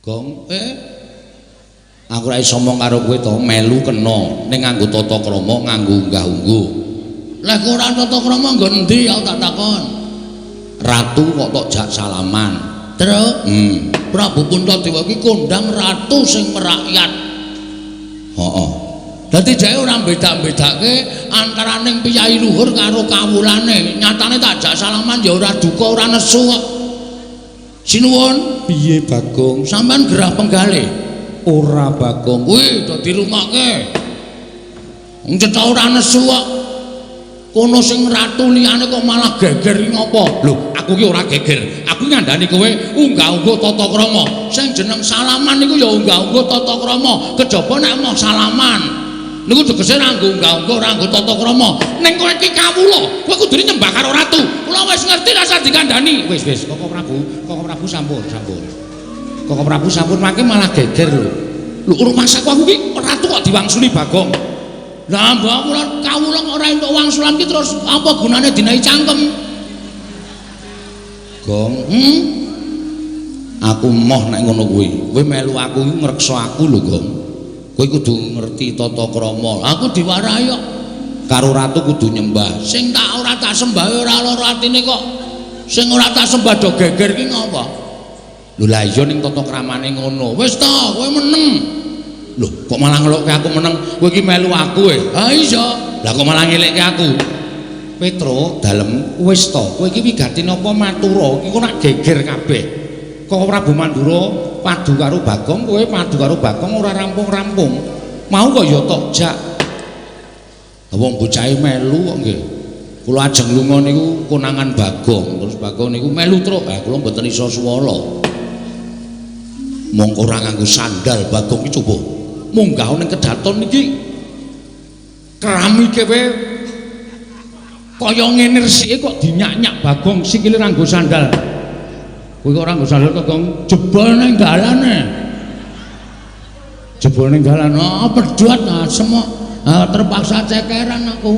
Gong, aku ora iso omong karo kowe to, melu kena ning nganggo tata krama, nganggo unggah-ungguh. Lah kok ora tata krama nggon endi aku tak takon. Ratu kok tok jak salaman. Terus, Prabu Puntadewa iki kondang ratu sing merakyat. Heeh. Dadi jake ora beda-bedake antaraning piyayi luhur karo kawulane. Nyatane tak jak salaman ya ora duka, ora nesu kok. Sinuwun, piye Bagong? Sampeyan gerah penggalih? Ora Bagong. Kuwi do dirungokke. Wong cetha ora nesu kok. Kono sing ratu liyane kok malah geger iki ngopo? Lho, aku ki ora geger. Aku ngandani kowe unggah-ungguh tata krama. Sing jeneng salaman niku ya unggah-ungguh tata krama. Kejaba nek moh salaman. Niku tegese ora nganggo unggah-ungguh, ora nganggo tata krama. Ning kowe iki kawula, kowe kudune nyembah karo ratu. Kula wis ngerti rasa dikandani. Wis wis, Koko Prabu, Koko Prabu sampun, sampun. Koko Prabu sampun mangke malah geger lho. Lho rumangsaku aku ki ratu kok diwangsuli Bagong. Lah mbok kula kawula kok ora entuk wangsulan ki terus apa gunane dinahi cangkem? Gong, Aku moh nek ngono kuwi. Kowe melu aku iki ngreksa aku lho, Gong. Kowe kudu ngerti tata krama. Aku diwarahi kok. Karo ratu kudu nyembah. Sing tak ora tak sembah ora lara atine kok. Sing ora tak sembah do geger ki ngopo? Lho lah iya ning tata kramane ngono. Wis to, kowe meneng. Lho, kok malah ngelokke aku meneng? Kowe iki melu aku e. Ha iya. Lah kok malah ngelekke aku? Petro dalem wis to, kowe iki wigati napa matura? Iki kok nak geger kabeh. Koko Prabu Mandura padu karo Bagong, kowe padu karo Bagong ora rampung-rampung. Mau kok ya tok jak. Lah wong bocahe melu kok nggih. Kula ajeng lunga niku konangan Bagong, terus Bagong niku melu truk. Ah kula mboten iso suwala. Mongko ora nganggo sandal Bagong iki coba. Munggah ning kedaton iki keramike wae kaya ngene resike kok dinyak-nyak Bagong sikile ora nganggo sandal. Kowe kok ora nganggo sandal kok Gong? Jebol ning dalane. Jebol ning dalan. Ah pedhot asem kok. Ah terpaksa cekeran aku.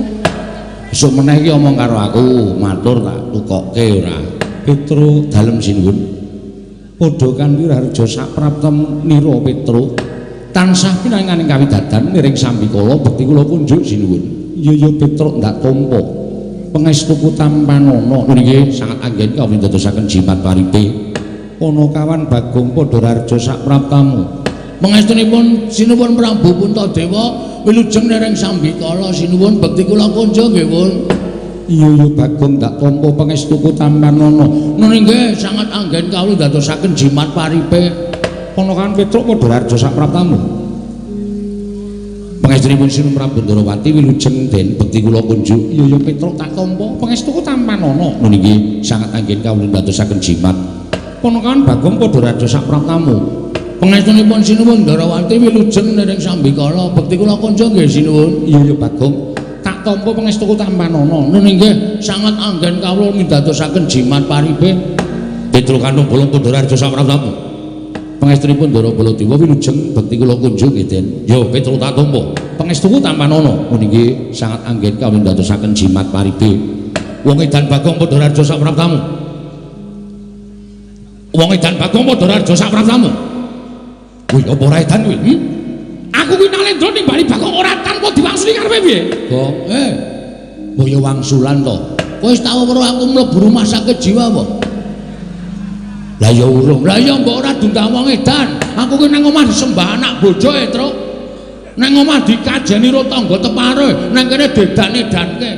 Besok meneh iki omong karo aku, matur tak tukokke ora. Petro dalem sinuwun. Padha kanthi raharja saprapta nira Petro. Tansah pinanganing kawidadan niring sambikala bekti kula kunjuk sinuwun. Iya ya Petro ndak tampa. Pangestuku tampanana niki sangat anggen kawula ndadosaken jimat paripe. Panakawan Bagong padha raharja sapraptamu. Pangestunipun sinuwun Prabu Puntadewa wilujeng nereng sambikala sinuwun bekti kula kunjuk nggih pun. Iya ya Bagong ndak tampa pangestuku tampanana. Nun nggih sangat anggen kawula ndadosaken jimat paripe. Panakawan Petruk padha raharja sapraptamu. Pangestunipun Sinuwun Prabu Ndarawati wilujeng den bekti kula kunjuk. Iya ya Petruk tak tampa pangestuku tampanana. Nun nggih sangat anggen kawula ndadosaken jimat. Panakawan Bagong padha raharja sapraptamu. Pangestunipun Sinuwun Ndarawati wilujeng nereng sambikala bekti kula kunjuk nggih sinuwun. Iya ya Bagong tak tampa pangestuku tampanana. Nun nggih sangat anggen kawula ndadosaken jimat paripe. Petruk Kantung Bolong padha raharja sapraptamu. Pangestunipun Ndara Baladewa wilujeng bekti kula kunjuk nggih Den. Ya Petruk tak tampa pangestuku tampanana. Nun nggih sangat anggen kawula ndadosaken jimat paripe. Wong edan Bagong padha raharja sapraptamu. Wong edan Bagong padha raharja sapraptamu. Kuwi apa ora edan kuwi? Aku kuwi Nalendra nimbali Bagong ora tanpa diwangsuli karepe piye? Gong, mbok ya wangsulan to. Kowe wis tau weruh aku mlebu rumah sakit jiwa apa? Lah ya urung. Lah ya mbok ora diundang wong edan. Aku ki nang omah disembah anak bojo e, Truk. Nang omah dikajeni ro tangga tepare, nang kene dedan-edanke.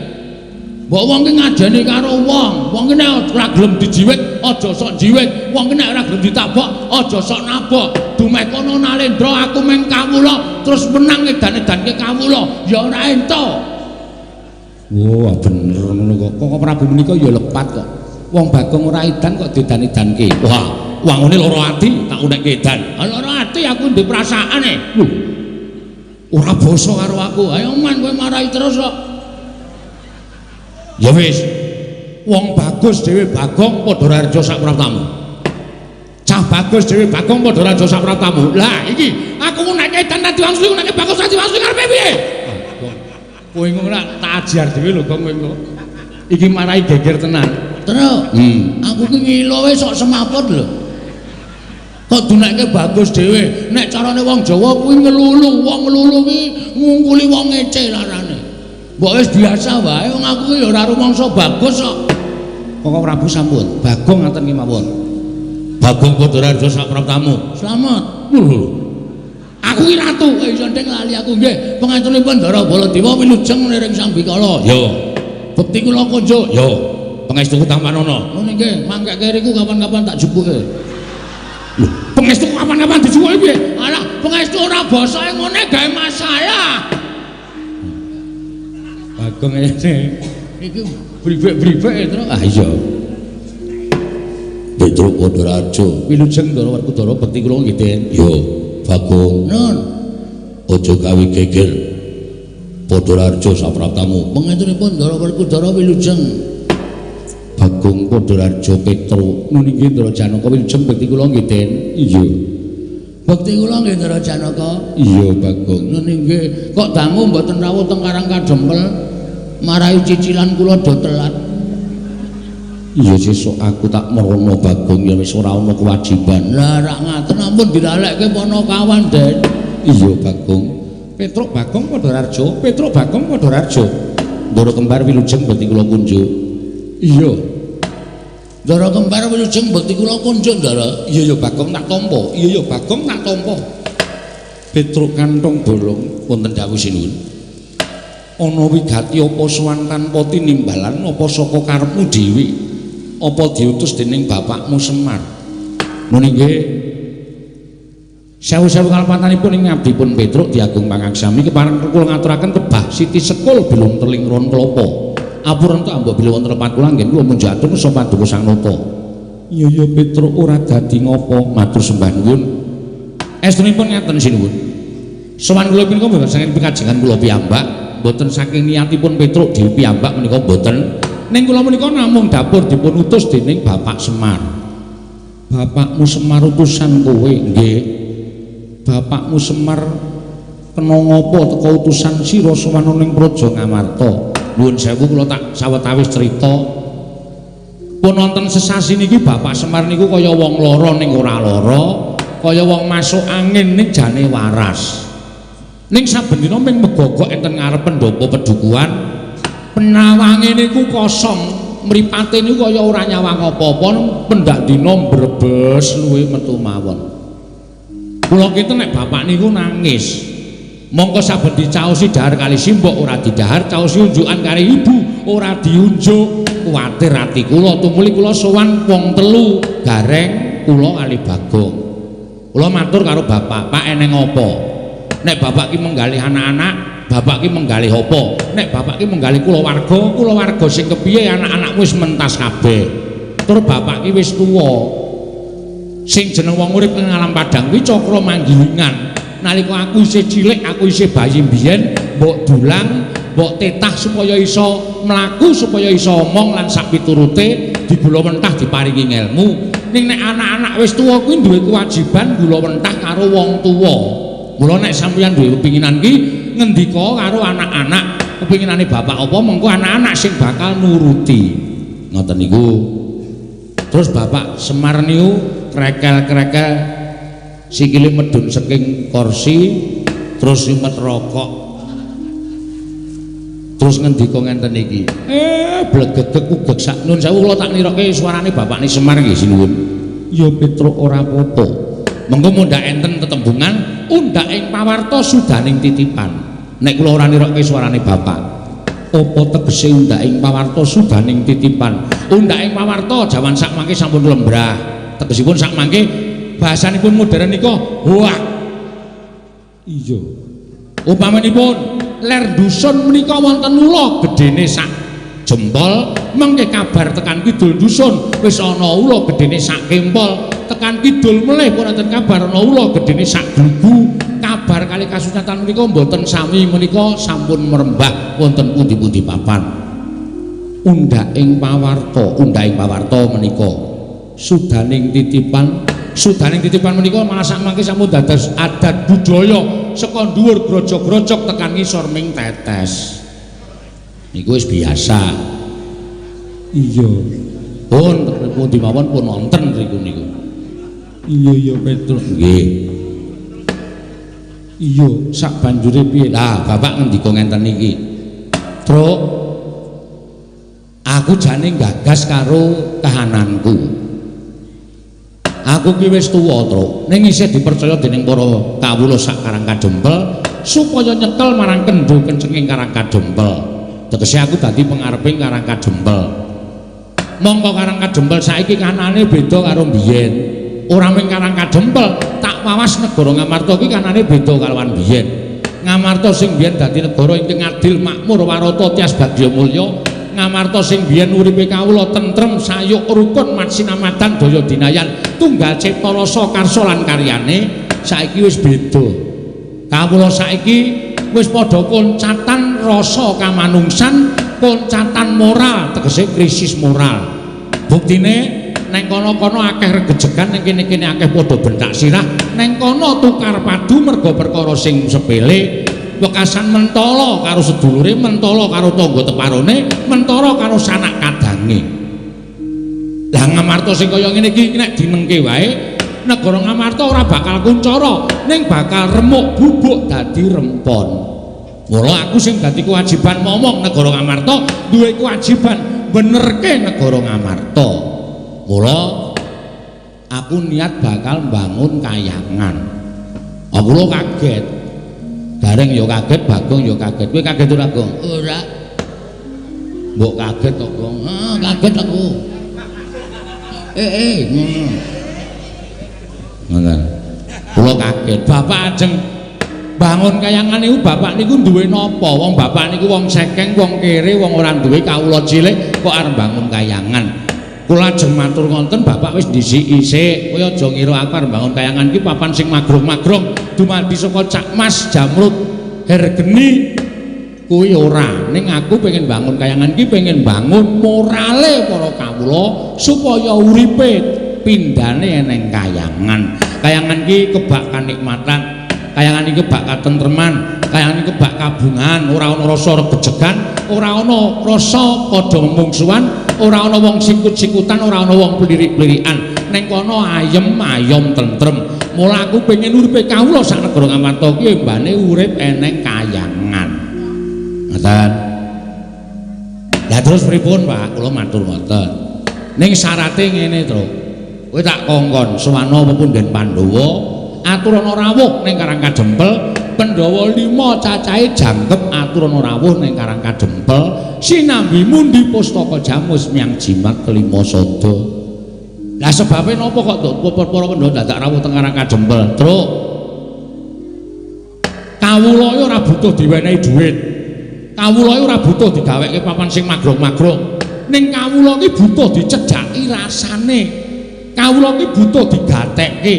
Mbok wong ki ngajeni karo wong. Wong ki nek ora gelem dijiwit, aja sok jiwit. Wong ki nek ora gelem ditabok, aja sok nabok. Dumeh kono Nalendra aku meng kawula terus menang edan-edanke kawula, ya ora entuk. Wah, bener ngono kok. Koko Prabu menika ya lepat kok. Wong Bagong ora edan kok diedan-edanke. Wah, wangune lara ati tak unekke edan. Ah lara ati aku ndek perasaan e. Lho. Ora basa karo aku. Ayo man kowe marahi terus kok. Ya wis. Wong bagus dhewe Bagong padha raharja sapraptamu. Cah bagus dhewe Bagong padha raharja sapraptamu. Lah iki aku nek edan ta diwangsuli nek bagus ta diwangsuli karepe piye? Kowe ngono tak ajar dhewe lho Gong kowe engko. Iki marahi geger tenan. Truk. Aku ki ngilo wae sok semaput lho. Kok dunekke bagus dhewe. Nek carane wong Jawa kuwi ngelulu, wong ngelulu kuwi ngungkuli wong ngece larane. Mbok wis biasa wae wong aku ki ya ora rumangsa bagus kok. Koko Prabu sampun, Bagong ngaten ki mawon. Bagong Padhararja sapraptamu. Slamet. Lho. Aku ki ratu, iso ndeng lali aku nggih. Pangestunipun Ndara Baladewa wilujeng niring Sang Bikala. Yo. Bekti kula kunjuk. Yo. Pangestuku tampanana. Ngono nggih, mangkeke riku kapan-kapan tak jupuke. Lho, pangestu kapan-kapan dijupuke piye? Alah, pangestu ora basae ngene gawe masalah. Bagong ngene. Iki bribek-bribek Tru. Ah iya. Petruk Padhararja, wilujeng Ndara Werkudara bekti kula nggih, Den. Yo, Bagong. Nun. Aja gawe geger. Padhararja sapraptamu. Pangestunipun Ndara Werkudara wilujeng. Bagong Padhararja Petruk. Nun inggih Ndara Janaka wilujeng bekti kula nggih, Den. Iya. Bekti kula nggih Ndara Janaka. Iya, Bagong. Nun inggih. Kok dangu mboten rawuh teng Karang Kadempel? Marai cicilan kula do telat. Iya sesuk aku tak merono Bagong ya wis ora ana kewajiban. Lah rak ngaten ampun dilalekke Panakawan, Den. Iya Bagong. Petruk Bagong Padhararja, Petruk Bagong Padhararja. Ndara kembar wilujeng bekti kula kunjuk. Iya. Ndara kembar wilujeng bekti kula kunjuk, Ndara. Iya ya Bagong tak tampa. Iya ya Bagong tak tampa. Petruk kantong bolong wonten dawuh sinuwun. Ana wigati apa sowan tanpa tinimbalan apa saka karepmu dhewe? Apa diutus dening bapakmu Semar? Mun inggih. Sewu-sewu kalepatanipun ing ngabdipun Petruk diagung pangaksami kepareng kula ngaturaken kebah Siti Sekul bilung teling ron klapa. Apurenta mbok bilih wonten lepat kula nggih kula munjuk atur sapa paduka Sang Nata. Iya ya Petruk ora dadi ngopo matur sembah nuwun. Estunipun ngaten sinuwun. Sowan kula punika mboten saking pikajengan kula piyambak, mboten saking niatipun Petruk dhewe piyambak menika mboten. Ning kula menika namung dapur dipun utus dening Bapak Semar. Bapakmu Semar utusan kowe nggih. Bapakmu Semar kena ngapa teka utusan sira sowan ning Praja Ngamarta? Nuwun sewu kula tak sawetawis crita. Pun wonten sesasi niki Bapak Semar niku kaya wong lara ning ora lara, kaya wong masuk angin ning jane waras. Ning saben dina ming megogok enten ngarep pendopo pedukuhan. Penawange niku kosong, mripate niku kaya ora nyawang apa-apa, pendak dina mbrebes luwe metu mawon. Kula kinten nek bapak niku nangis. Mongko saben dicaosi dahar kali simbok ora didahar, caosi unjukan kali ibu ora diunjuk. Kuwatir ati kula tumuli kula sowan wong telu, Gareng, kula kali Bagong. Kula matur karo bapak, "Pak eneng apa?" Nek bapak ki menggalih anak-anak, bapak ki menggalih apa? Nek bapak ki menggalih kulawarga, kulawarga sing kepiye anak-anakmu wis mentas kabeh. Tur bapak ki wis tuwa. Sing jeneng wong urip ing alam padang kuwi cakra manggilingan. Nalika aku isih cilik, aku isih bayi mbiyen, mbok dulang, mbok tetah supaya iso mlaku, supaya iso omong lan sak piturute digula mentah diparingi ngelmu. Ning nek anak-anak wis tuwa kuwi duwe kewajiban gula mentah karo wong tuwa. Mula nek sampeyan duwe kepinginan ki ngendika karo anak-anak, kepinginane bapak apa mengko anak-anak sing bakal nuruti. Ngoten niku. Terus Bapak Semar niku krekel-krekel sikile medhun saking kursi terus nyumet rokok. Terus ngendika ngenten iki. Blegegeg ugeg sak nun sewu kula tak nirokke suarane bapakne Semar nggih sinuwun. Ya Petruk ora apa-apa. Mengko mundhak enten tetembungan undhak ing pawarta sudaning titipan. Nek kula ora nirokke suarane bapak, apa tegese undhak ing pawarta sudaning titipan? Undhak ing pawarta jaman sak mangke sampun lembrah. Tegesipun sak mangke bahasanipun modern nika hoak. Iya. Upamanipun ler dusun menika wonten ula gedene sak jempol, mengke kabar tekan kidul dusun wis ana ula gedene sak kempol, tekan kidul melih pun wonten kabar ana ula gedene sak glugu. Kabar kali kasunatan menika mboten sami menika sampun merembah wonten pundi-pundi papan. Undhak ing pawarta, undhak ing pawarta menika sudaning titipan, sudaning titipan menika malah sak mangke sampun dados adat budaya saka dhuwur grojog-grojog tekan ngisor ming tetes. Niku wis biasa. Iya. Pun pundi mawon pun wonten mriku niku. Iya iya Petro. Nggih. Iya, sak banjure piye? Lah, bapak ngendika ngenten iki. Truk, aku jane gagas karo kahananku. Aku ki wis tuwa, Truk. Ning isih dipercaya dening para kawula sak Karang Kadempel supaya nyekel marang kendho kencenging Karang Kadempel. Tegese aku dadi pengareping Karang Kadempel. Mongko Karang Kadempel saiki kanane beda karo biyen. Ora mung Karang Kadempel, tak wawas negara Ngamarta ki kanane beda kalawan biyen. Ngamarta sing biyen dadi negara ingkang adil, makmur, warata, tias bagya mulya. Ngamarta sing biyen uripe kawula tentrem, sayuk, rukun, matsinamadan, daya dinayan, tunggal cipta rasa karsa lan karyane, saiki wis beda. Kawula saiki wis padha koncatan rasa kamanungsan, koncatan moral, tegese krisis moral. Buktine neng kono-kono akeh regejegan, neng kene-kene akeh padha bentak sirah, neng kono tukar padu merga perkara sing sepele, wekasan mentala karo sedulure, mentala karo tangga teparone, mentala karo sanak kadange. Lah Ngamarta sing kaya ngene iki nek dinengke wae, negara Ngamarta ora bakal kuncara, ning bakal remuk bubuk dadi rempon. Mula aku sing dadi kewajiban momong negara Ngamarta duwe kewajiban benerke negara Ngamarta. Mula aku niat bakal mbangun kayangan. Aku lho kaget. Gareng ya kaget, Bagong ya kaget. Kowe kaget ora, Gong? Ora. Mbok kaget to, Gong? Ah, kaget aku. Ngono. Ngoten. Kula kaget. Bapak ajeng bangun kayangan niku bapak niku duwe napa? Wong bapak niku wong sekeng, wong kere, wong ora duwe, kawula cilik kok arep bangun kayangan. Kula ajeng matur ngonten, bapak wis ndhisiki sik. Kowe aja ngira aku arep bangun kayangan iki papan sing magrong-magrong dumadi saka Cak Mas, Jamrut, Hergeni kuwi ora. Ning aku pengen bangun kayangan iki pengen bangun morale para kawula supaya uripe pindhane eneng kayangan. Kayangan iki kebak kanikmatan, kayangan iki kebak katentreman, kayangan iki kebak kabungan, ora ana rasa regejegan, ora ana rasa padha mungsuhan, ora ana wong sikut-sikutan, ora ana wong plirik-plirikan. Neng kono ayem ayom tentrem. Mula aku pengen uripe kawula sak negara Ngamarta ki embane urip eneng kayangan. Ngoten. Lah terus pripun, Pak? Kula matur ngoten. Ning syarate ngene, Truk. Kowe tak kongkon sowana pepundhen Pandhawa, aturana rawuh ning Karang Kadempel, Pandhawa 5 cacahe jangkep aturana rawuh ning Karang Kadempel, sinambi mundi pustaka jamus miang jimat kelima sada. Lah sebabe napa kok para Pandhawa dadak rawuh teng Karang Kadempel? Truk. Kawula iki ora butuh diwenehi dhuwit. Kawula iki ora butuh digaweke papan sing magrong-magrong. Ning kawula iki butuh dicedhaki rasane. Kawula iki butuh digatekke.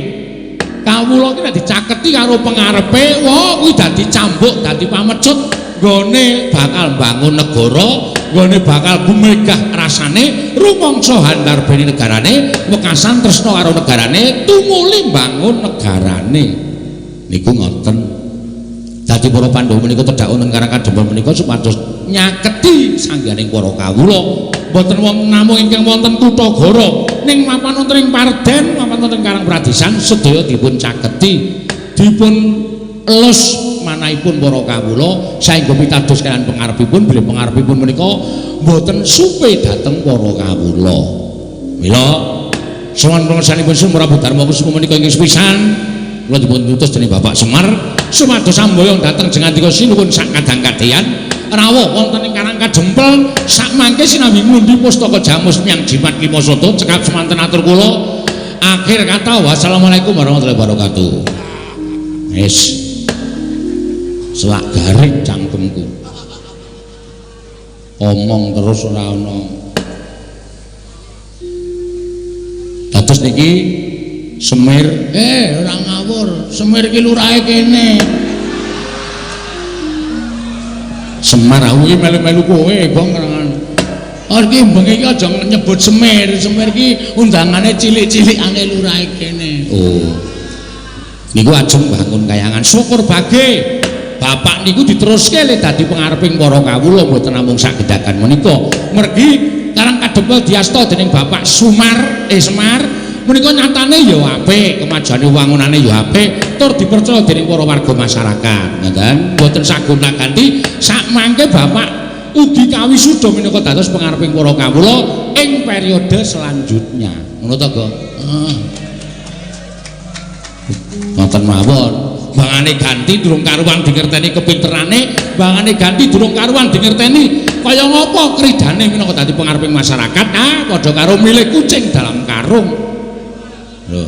Kawula iki nek dicaketi karo pengarepe, wah kuwi dadi cambuk, dadi pamecut, nggone bakal mbangun negara, nggone bakal gumegah rasane, rumangsa handarbeni negarane, wekasan tresna karo negarane, tumuli mbangun negarane. Niku ngoten. Dadi para Pandhawa menika tedhak wonten Karang Kadempel menika supados nyaketi sangganing para kawula. Mboten wonten namung ingkang wonten Kutagara, ning mapan wonten ing Parden, mapan wonten Karang Pradisan sedaya dipun caketi, dipun elus manahipun para kawula saengga pitados kaliyan pengarepipun, bilih pengarepipun menika mboten supe dhateng para kawula. Mila sowan pangersanipun Sri Prabu Darma Kusuma menika ingkang sepisan kula dipun utus dening Bapak Semar supados samboyong dhateng jengandika sinuwun sak kadang-kadheyan rawuh wonten ing Karang Kadempel sakmangke sinambi ngundi pustaka jamus miang jimat lima sada. Cekap semanten atur kula, akhir kata wassalamualaikum warahmatullahi wabarakatuh. Wis selak garing cangkemku omong terus ora ana. Dados niki Semir, ora ngawur, Semir iki lurahe kene. Semar aku iki melu-melu kowe, Gong. Oh iki bengi iki aja nyebut Semir, Semir iki undangane cilik-cilikane lurahe kene. Oh. Niku ajeng bangun kayangan, syukur bage. Bapak niku diteruske le dadi pengareping para kawula mboten namung sak gedagan menika. Mergi Karang Kadempel diasta dening Bapak Sumar, Semar Menika nyatane ya apik, kemajuane wangunane ya apik, tur dipercaya dening para warga masyarakat. Ngoten, mboten sagonta-ganti sakmangke Bapak ugi kawisuda minangka dados pangareping para kawula ing periode selanjutnya. Ngono to, Gong? Heeh. Ngoten mawon. Bangane ganti durung karuan dingerteni kepinterane, bangane ganti durung karuan dingerteni kaya ngapa kridane minangka dadi pangareping masyarakat. Ah, padha karo milih kucing dalam karung. Lho.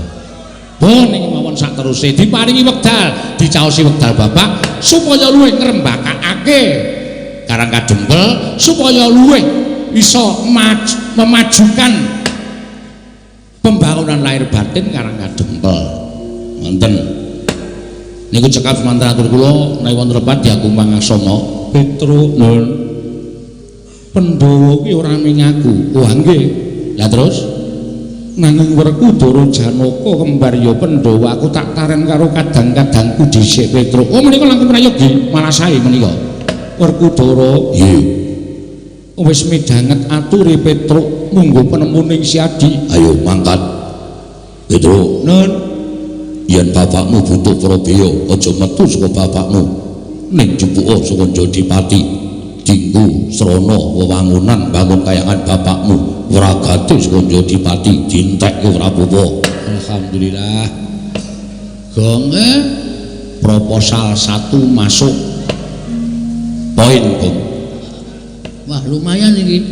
Bon niki mawon sakteruse diparingi wekdal, dicaosi wekdal Bapak supaya luwih ngrembakakake Karang Kadempel, supaya luwih iso memajukan pembangunan lahir batin Karang Kadempel. Wonten. Niku cekap semanten atur kula menawi wonten lepat diagung pangasama. Petruk nun. Pandhawa kuwi ora mingaku. Wah nggih. Lah terus nanging Werkudara Janaka kembar ya Pandhawa aku tak taren karo kadang-kadangku dhisik Petruk. Oh menika langkung prayogi malah sae menika. Werkudara nggih. Wis midhanget ature Petruk munggo penemuning Siadi. Ayo mangkat. Petruk nun. Yen bapakmu butuh prabeya aja metu saka bapakmu. Ning jupuka saka Jodipati. Dinggo srana wewangunan bangun kayangan bapakmu. Wragate saka Jodipati dintekke ora apa-apa. Alhamdulillah. Gong proposal 1 masuk. Poin, Gong. Wah, lumayan iki.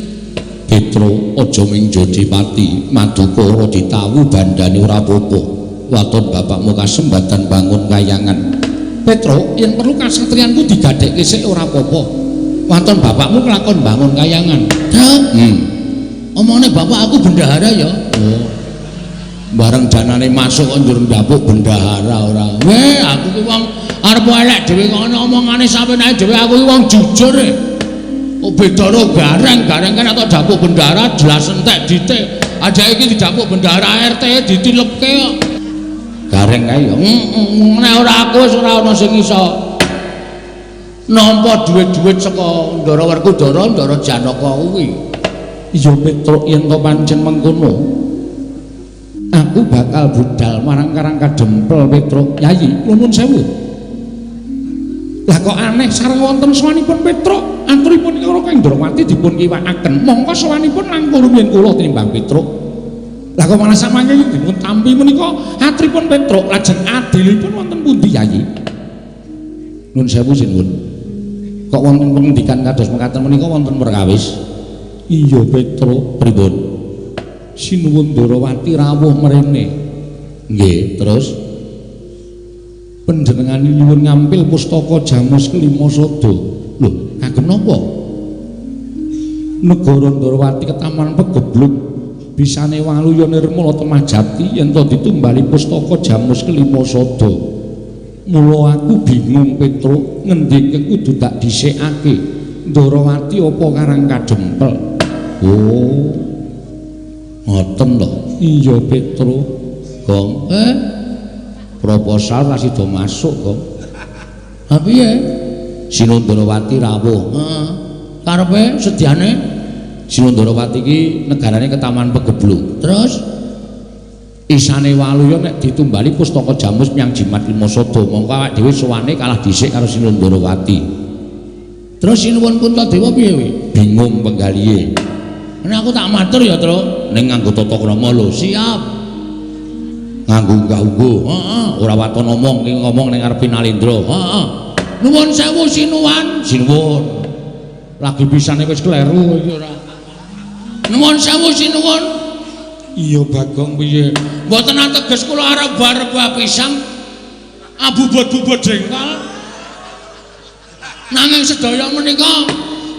Petro aja ming Jodipati, Maduka ora ditawu bandane ora apa-apa. Waton bapakmu kasembatan bangun kayangan. Petro, yen perlu kasatriyanku digadhekke sik ora apa-apa. Waton bapakmu kelakon bangun kayangan. Truk. Omongane bapak aku bendahara ya. Oh. Bareng janane masuk kok njur ndapuk bendahara ora. Weh, aku ki wong arep elek dhewe ngono omongane sampeyan dhewe aku ki wong jujur e. Kok beda karo Gareng, Gareng kan atau dapuk bendahara jelas entek dite. Aja iki didapuk bendahara RT ditilepke kok. Gareng kae ya. Nek ora aku wis ora ana sing iso nampa dhuwit-dhuwit saka Ndara Werkudara, Ndara Janaka kuwi. Iya Petruk yen to pancen mengkono. Aku bakal budal marang Karang Kadempel Petruk. Yayi, nuwun sewu. Lah kok aneh sareng wonten sowanipun Petruk, aturipun karo Kang Ndrawati dipun kiwakaken. Mongko sowanipun langkung rumiyin kula tinimbang Petruk. Lah kok malah samangke dipun tampi menika aturipun Petruk lajeng adilipun wonten pundi Yayi? Nuwun sewu sinuwun. Kok wonten pengendikan kados mekaten menika wonten perkawis? Iya Petruk, pripun? Sinuwun Ndrawati rawuh mrene. Nggih, terus panjenengane nyuwun ngampil pustaka Jamus Kelima Sada. Lho, kagem napa? Negara Ndrawati ketaman pegebluk bisane waluya nirmala temah jati yen to ditumbali pustaka Jamus Kelima Sada. Mula aku bingung Petruk, ngendi kudu tak dhisikake? Ndrawati apa Karang Kadempel? Oh. Ngoten lho. Iya Petruk. Gong. Proposal ra sida masuk, Gong. Ha piye? Sinundrawati rawuh. Heeh. Karepe sediane Sinundrawati iki negarane ketaman pegebluk. Terus isane waluya nek ditumbali pustaka Jamus menyang Jimat Lima Sada, mongko awak dhewe sowane kalah dhisik karo Sinundrawati. Terus Sinuwun Puntadewa piye kuwi? Bingung penggalihe. Nek aku tak matur ya, Truk. Ning nganggo tata krama lho. Siap. Nganggo unggah-ungguh. Heeh. Ora waton ngomong, iki ngomong ning ngarepe Nalendra. Heeh. Nuwun sewu Sinuwan. Sinuwun. Lagi pisane wis kleru iki ora. Nuwun sewu Sinuwun. Iya Bagong piye? Mboten ateges kula arep rebah pisang abubut-bubut jengkol. Nanging sedaya menika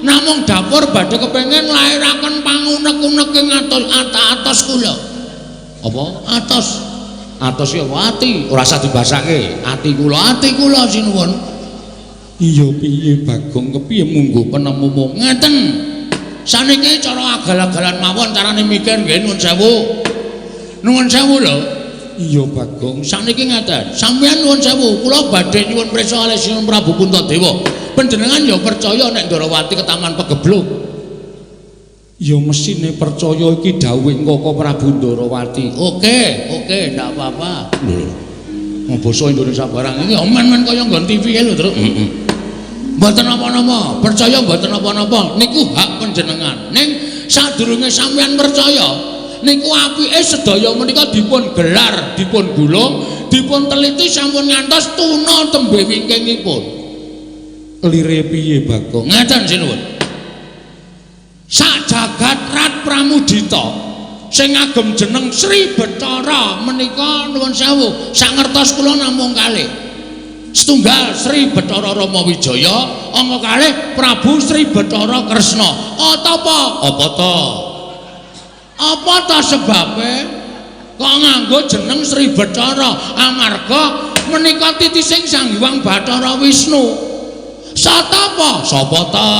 namung dapur badhe kepengin nglairaken pangunek-unek ing atos kula. Apa? Atos. Atos ki apa? Ati. Ora usah dibasake. Ati kula sinuwun. Iya piye Bagong kepiye munggo penemumu? Ngeten. Saniki cara agal-agalan mawon carane mikir nggih nuwun sewu. Nuwun sewu lho. Iya Bagong. Saniki ngeten. Sampeyan nuwun sewu, kula badhe nyuwun prisa kalih Sinuwun Prabu Puntadewa. Panjenengan ya percaya nek Ndrawati ketaman pegebluk. Ya mesine percaya iki dawuhing Koko Prabu Ndarawati. Oke, oke, ndak apa-apa. Lho. Basa Indonesia barang iki men-men kaya nggon TV lho, Truk. Heeh. Mboten napa-napa, percaya mboten napa-napa, niku hak panjenengan. Ning sadurunge sampeyan percaya, niku apike sedaya menika dipun gelar, dipun gulung, dipun teliti sampun ngantos tuna tembe wingkingipun. Lire piye, Bagong? Ngaten sinuwun. Sak jagat Rat Pramudita sing ngagem jeneng Sri Bathara menika nuwun sewu, sangertos kula namung kalih. Setunggal Sri Bathara Rama Wijaya, angka kalih Prabu Sri Bathara Kresna. Apa? Apa ta? Apa ta sebabe kok nganggo jeneng Sri Bathara? Amarga menika titising Sang Hyang Bathara Wisnu. Satapa? Sapa ta?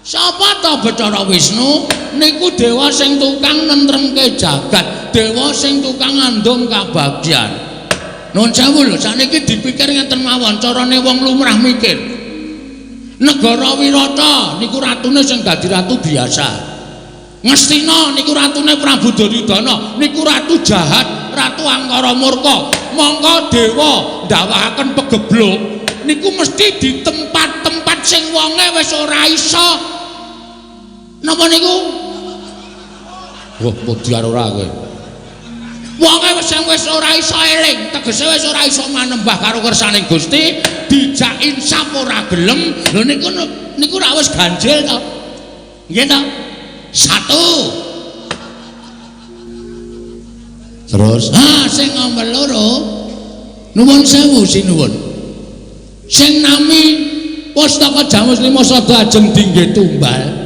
Sapa ta Bathara Wisnu? Niku dewa sing tukang nentremke jagat, dewa sing tukang ngandung kabagyan. Nuwun sewu lho, sakniki dipikir ngeten mawon, carane wong lumrah mikir. Negara Wirata niku ratune sing dadi ratu biasa. Ngastina niku ratune Prabu Duryudana, niku ratu jahat, ratu angkara murka. Mongko dewa ndawahaken pegebluk niku mesti di tempat-tempat sing wonge wis ora iso. Napa niku? Wah, modiar ora kowe. Wonge wis ora iso eling, tegese wis ora iso manembah karo kersaning Gusti, dijak insaf ora gelem. Lho niku niku ra wis ganjil to. Nggih to? Satu. Terus, ha sing nomor loro. Nuwun sewu sinuwun. Sing nami Pustaka Jamus Lima Sada ajeng dingge tumbal.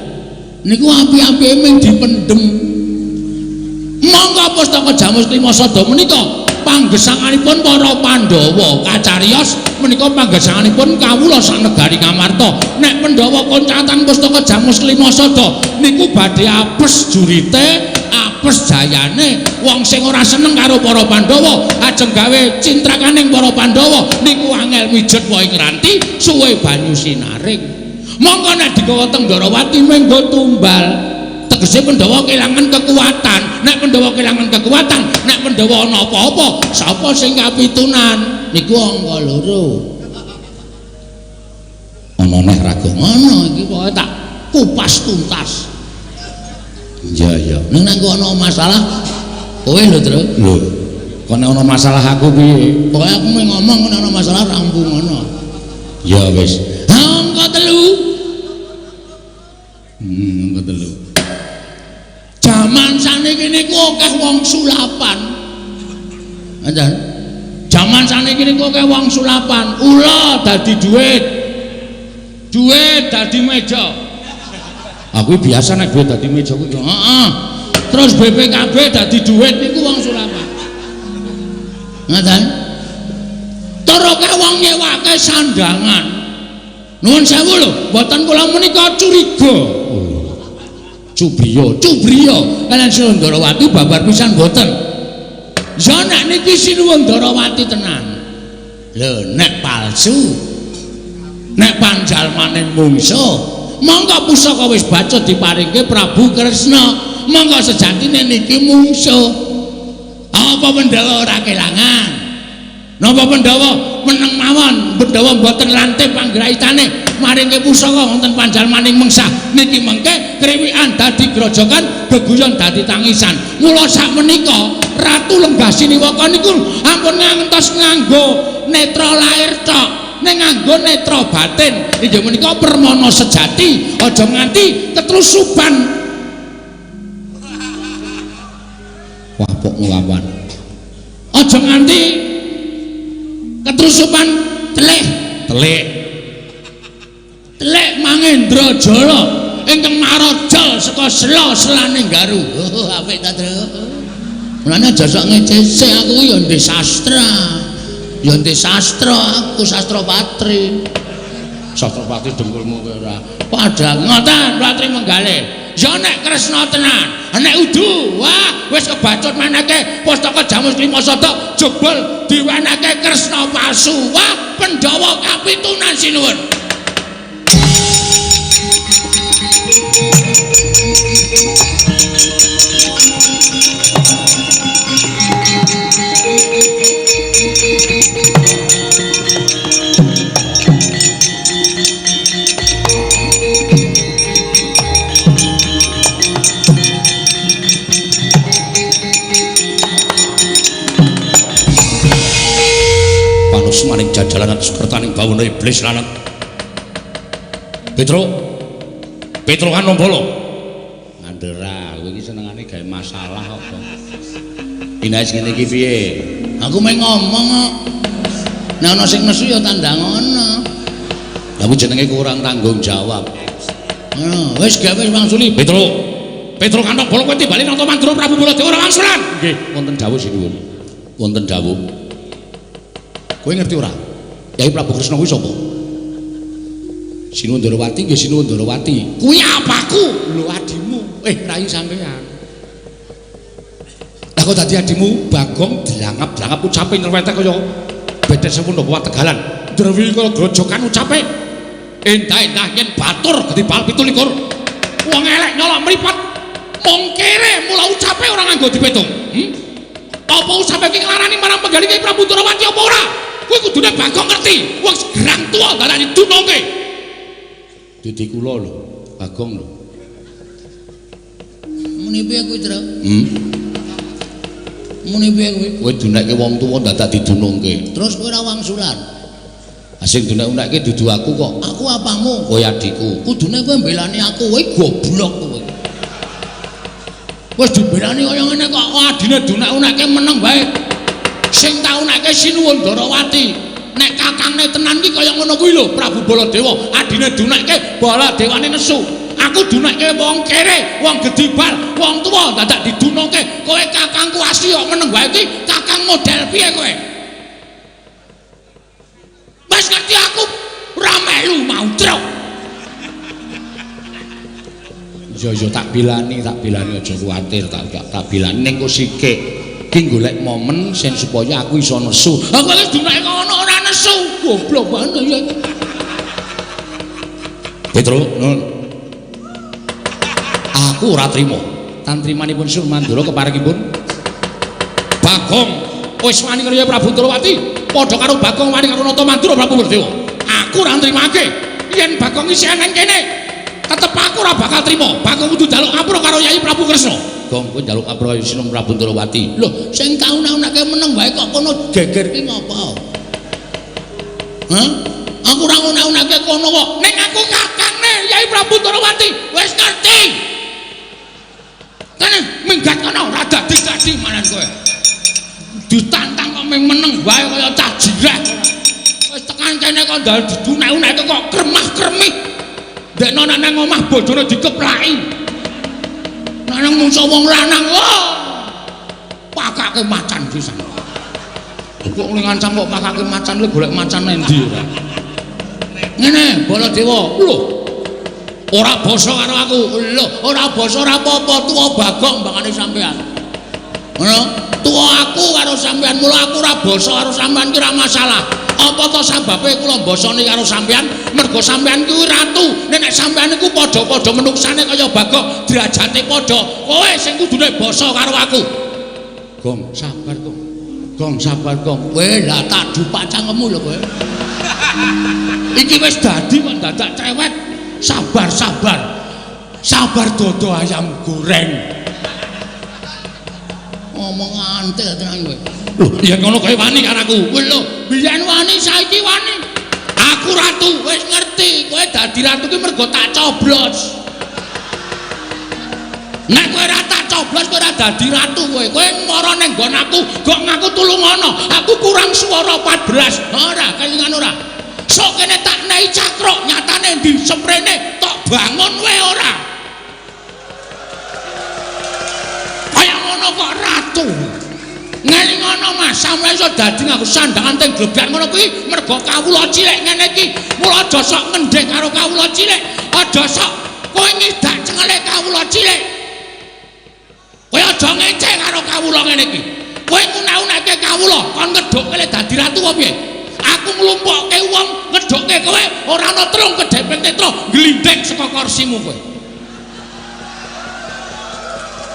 Niku api-apike mung dipendhem. Monggo Pustaka Jamus Lima Sada menika panggesanganipun para Pandhawa kacariyos menika panggesanganipun kawula sak negari Ngamarta. Nek Pandhawa koncatan Pustaka Jamus Lima Sada niku badhe apes jurite, apes jayane. Wong sing ora seneng karo para Pandhawa ajeng gawe cintrakaning para Pandhawa niku angel mijet wae ngranti suwe banyu sinaring. Monggo nek digawa teng Ndarawati menggo tumbal. Tegese Pandhawa kelangan kekuatan. Nek Pandhawa kelangan kekuatan, nek Pandhawa ana apa-apa, sapa sing kapitunan? Niku angka loro. Ana neh raga ngono iki pokoke tak kupas tuntas. Iya iya. Ning nek ana masalah kowe lho, Truk. Lho, kok nek ana masalah aku piye? Pokoke aku mung ngomong nek ana masalah rampung ngono. Ya wis. Angka telu. Angka telu. Jaman saniki niku akeh wong sulapan. Ngoten. Jaman saniki niku akeh wong sulapan. Ula dadi duit. Duit dadi meja. Aku biasa nek duit dadi meja kuwi. Heeh. Terus BPKB dadi duit niku wong sulapan. Ngoten. Tur akeh wong nyewake sandangan. Nuwun sewu lho, mboten kula menika curiga. Cubriya, cubriya kalian Sinuwun Ndarawati babar pisan mboten. Ya nek niki Sinuwun Ndarawati tenan. Lho nek palsu, nek panjalmaning mungsuh, monggo pusaka wis bacut diparingke Prabu Kresna. Monggo sejatine niki mungsuh. Apa Pandhawa ora kelangan? Napa Pandhawa meneng mawon, Pandhawa mboten lantip panggraitane maringke pusaka wonten panjalmaning mengsah niki mengke kriwikan dadi grojogan, geguyon dadi tangisan. Mula sakmenika Ratu Lenggah Siniwaka niku ampun ngantos nganggo netra lahir tok, ning nganggo netra batin. Inggih menika permana sejati, aja nganti ketrusupan. Wah, pok nglawan. Aja nganti ketrusupan telih, telik. Telik Mangendra Jala ingkang marajal saka sela selaning Garu. Oh, apik ta, Tru? Mulane aja sok ngecese aku ya ndek sastra. Ya ndek sastra aku, sastra patri. Sastra patri dengkulmu kowe ora. Padha ngoten Patri Menggale. Ya nek Kresna tenan, nek udu, wah wis kebacut meneke Pustaka Jamus Lima Sada jebul diwenehke Kresna palsu. Wah, Pandhawa kapitunan sinuwun. Panusmaning jajalanan sukertaning bawana iblis lanat. Petro. Petro Kanombala. Ngandera, kowe iki senengane gawe masalah kok. Inais ngene iki piye? Aku mung ngomong kok. Nek ana sing nesu ya tandang ana. Lah kuwi jenenge kurang tanggung jawab. Ngono, wis gawe wangsuli. Petro. Petro Kanombala kowe timbali nang Mandura Prabu Baladewa ora wangsulan. Nggih, wonten dawuh sinuwun. Wonten dawuh. Kowe ngerti ora? Yai Prabu Kresna kuwi sapa? Sinuwun Ndorowati nggih Sinuwun Ndorowati. Kuwi apaku? Lho adimu. Rai sampean. Lah kok dadi adimu Bagong dlangap-dlangap ucape nyerwetek kaya bedes sepundha Tegalan. Drewi kaya grojokan ucape. Endah-endah yen batur gedhe bal 27. Wong elek nyolok mripat. Mung kere mula ucape ora nganggo dipetung. Apa ucape iki nglarani marang penggalih Kyai Prabu Ndorowati apa ora? Kuwi kudune Bagong ngerti. Wong gerang tuwa darani dununge. Didi kula lho, Bagong lho. Muni piye kuwi, Tru? Muni piye kuwi? Kowe dunekke wong tuwa dadak didunungke. Terus kowe ora wangsulan. Ah sing dunek-unekke dudu aku kok. Aku apamu? Kowe adikku. Kudune kowe mbelani aku, kowe goblok kowe. Wis dibelani kaya ngene kok adine dunek-unekke meneng wae. Sing tak unekke Sinuwun Ndorowati. Nek kakangne tenan ki kaya ngono kuwi lho, Prabu Baladewa. Adine dunekke Baladewane nesu. Aku dunekke wong kere, wong gedibal, wong tuwa dadak didunungke. Kowe kakangku asli kok meneng wae iki, kakang model piye kowe? Wis ngerti aku ora melu mau truk. Iya iya tak bilani aja kuwatir, tak bilani ning kok sikik. Ki golek momen sen supaya aku iso nesu. Aku wis dunake ngono ora nesu. Goblok banget ya. Petro, nun. Aku ora trima. Tantrimanipun Sur Mandura keparingipun Bagong wis wani karo Prabu Ndorowati, padha karo Bagong wani karo Nata Mandura Prabu Baladewa. Aku ora nrimake yen Bagong isih nang kene. Tetep aku ora bakal trima. Bagong kudu njaluk ngapura karo Yai Prabu Kresna. Gong kowe njaluk ngapura karo Sinung Prabu Ndorowati. Lho, sing tau unake meneng wae kok kono geger ki ngopo? Hah? Aku ora unak-unake kono kok. Ning aku kakangne Yai Prabu Ndorowati. Wis ngerti. Kene minggat kono ora dadi-dadi manan kowe. Ditantang kok ming meneng wae kaya cah jireh. Wis tekan kene kok ndal didunek-uneke kok kremah-kremih. Ndekno nek nang omah bojone dikeplaki. Nek nang mungso wong lanang, wah. Pakake macan pisan. Kok ning ngancam kok pakake macan, lho golek macan endi ora? Ngene, Baladewa. Lho. Ora basa karo aku. Lho, ora basa ora apa-apa, tuwa Bagong mbangane sampean. Ngono, tuwa aku karo sampean, mula aku ora basa karo sampean ki ora masalah. Apa to sababe kula mbasani karo sampean? Mergo sampean kuwi ratu. Nek sampean iku padha-padha menuksane kaya Bagong, derajate padha. Kowe sing kudune basa karo aku. Gong, sabar, Gong. Gong, sabar, Gong. Kowe lah tak dupak cangkemmu lho kowe. Iki wis dadi kok dadak cewek. Sabar, sabar. Sabar dodo ayam goreng. Ngomong antel tenan kowe. Lho, yen ngono kowe wani karo aku. Lho, biyen wani saiki wani. Aku ratu, wis ngerti. Kowe dadi ratu ki mergo tak coblos. Nek kowe ora tak coblos kowe ora dadi ratu kowe. Kowe mara ning nggon aku, gok ngaku tulungono. Aku kurang swara 14. Ora, kelingan ora. Sok kene tak nei cakruk, nyatane ndi semprene tok bangun wae ora. Kaya ngono kok ratu. Ngelingono Mas, sampeyan iso dadi nganggo sandangan teng glebyar ngono kuwi mergo kawula cilik ngene iki. Mula aja sok ngendhek karo kawula cilik, aja sok kowe ngidak cengele kawula cilik. Kowe aja ngece karo kawula ngene iki. Kowe ngunak-unake kawula kon ngedhukke le dadi ratu apa piye? Aku nglumpukke wong ngedhukke kowe ora ana trung kedheping tetra glindhing saka kursimu kowe.